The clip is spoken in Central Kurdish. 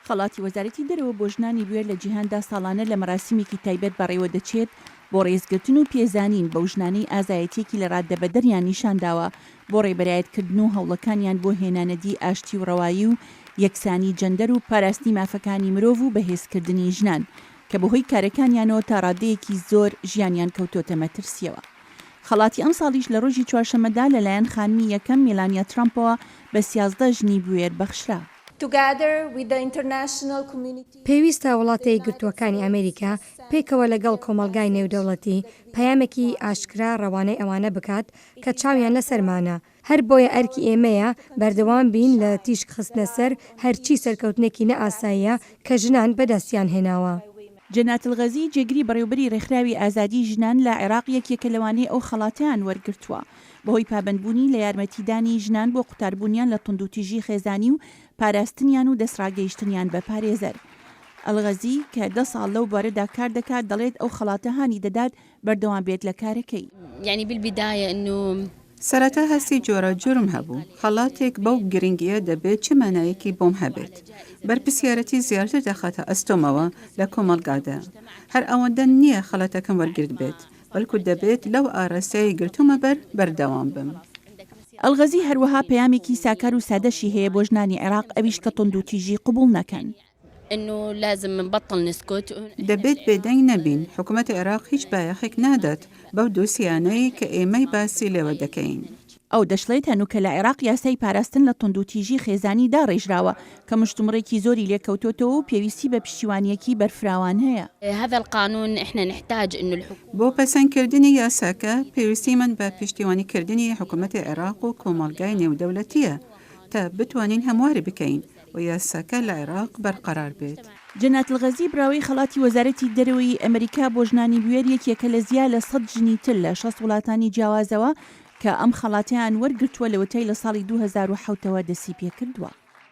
خەڵاتی وەزارەتی دەرەوە بۆ ژنانی بوێر لە جیهاندا ساڵانە لە مەراسیمێکی تایبەت بەڕێوەدەچێت بۆ ڕێزگرتن و پێزانین بەو ژنانەی ئازایەتییەکی لەڕاددەبەدەریان نیشانداوە بۆ ڕێبەرایەتکردن و هەوڵەکانیان بۆ هێنانەدی ئاشتی و ڕەوایی و یەکسانی جەندەر و پاراستنی مافەکانی مرۆڤ و بەهێزکردنی ژنان کە بەهۆی کارەکانیانەوە تا ڕاددەیەکی زۆر ژیانیان کەوتۆتە مەترسییەوە. خەڵاتی ئەمساڵیش لە ڕۆژی چوارشەممەدا لەلایەن خانمی یەکەم میلانیا ترەمپەوە بە 13 ژنی بوێر بەخشرا. پێویستە وڵاتە یەکگرتووەکانی ئەمریکا پێکەوە لەگەڵ کۆمەڵگای نێودەوڵەتی پەیامێکی ئاشکرا ڕەوانەی ئەوانە بکات کە چاویان لەسەرمانە، هەر بۆیە ئەرکی ئێمەیە بەردەوام بین لە تیشک خستنە سەر هەرچی سەرکەوتنێکی نائاساییە کە ژنان بەدەستیان هێناوە. جەنات الغزی، جێگری بەڕێوبەری ڕێکخراوی ئازادیی ژنان لە عێراق یەکێکە لەوانەی ئەو خەڵاتەیان وەرگرتووە بەهۆی پابەندبوونی لە یارمەتیدانی ژنان بۆ قوتاربوونیان لە توندوتیژی خێزانی و پاراستنیان و دەستڕاگەیشتنیان بە پارێزەر. ئەلغەزی، کە دە ساڵ لەو بوارەدا کار دەکات، دەڵێت ئەو خەڵاتە هانی دەدات بەردەوام بێت لە کارەکەی. سەرەتا هەستی جۆراوجۆرم هەبوو، خەڵاتێک بەو گرنگییە دەبێت چ مانایەکی بۆم هەبێت؟ بەرپرسیارەتی زیاتر دەخاتە ئەستۆمەوە لە کۆمەڵگادا. هەر ئەوەندە نییە خەڵاتەکەم وەرگرتبێت، بەڵکو دەبێت لەو ئاراستەیەی گرتوومە بەر بەردەوام بم. ئەلغەزی هەروەها پەیامێکی ساکار و سادەشی هەیە بۆ ژنانی عێراق ئەویش کە توندوتیژی قبوڵ نەکەن. دەبێت بێدەنگ نەبین، حکومەتی عێراق هیچ بایەخێک نادات بەو دۆسیانەی کە ئێمەی باسی لێوە دەکەین. ئەو دەشڵێت، هەنووکە لە عێراق یاسای پاراستن لە توندوتیژی خێزانی داڕێژراوە کە مشتومڕێکی زۆری لێکەوتۆتەوە و پێویستی بە پشتیوانییەکی بەرفراوان هەیە. بۆ پەسەندکردنی یاساکە پێویستیمان بە پشتیوانیکردنی حکومەتی عێراق و کۆمەڵگای نێودەولەتییە تا بتوانین هەمواری بکەین و یاساکە لە عێراق بەرقەرار بێت. جەنات الغزی براوەی خەڵاتی وەزارەتی دەرەوەی ئەمریکا بۆ ژنانی بوێر یەکێکە لە زیا لە سەد ژنی تر لە 60 وڵاتانی جیاوازەوە کە ئەم خەڵاتەیان وەرگرتووە لەوەتای لە ساڵی 2007 ەوە دەسیپێکردووە.